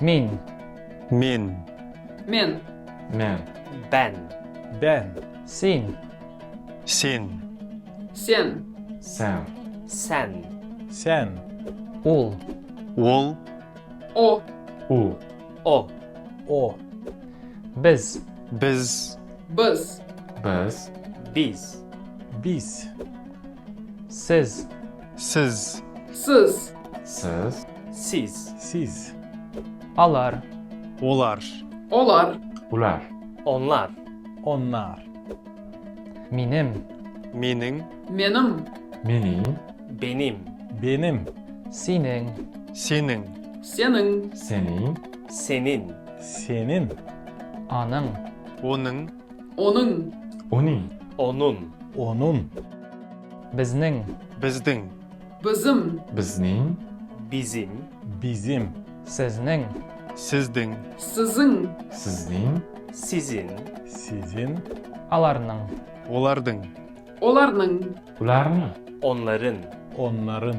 Мин. Мен. Мен. Мен. Ben. Ben. Син. Сен. Сен. Сән. Sen. Sen. Ул. Ол. О. Ул. O. O. Без. Біз. Без. Без. Biz. Biz. Сез. Сіз. Сез. Сез. Siz. Siz. Алар. Олар. Олар. Улар. Onlar. Onlar. Минем. Менің. Менім. Минең. Benim. Benim. Синең. Сенің. Сенің. Синең. Senin. Senin. Аның. Оның. Оның. Уның. Onun. Onun. Безнең. Біздің. Бізім. Безнең. Bizim. Bizim. Сезнең. Сіздің. Сізің. Сезнең. Sizin. Sizin. Аларның. Олардың. Оларның. Уларның. Onların. Onların.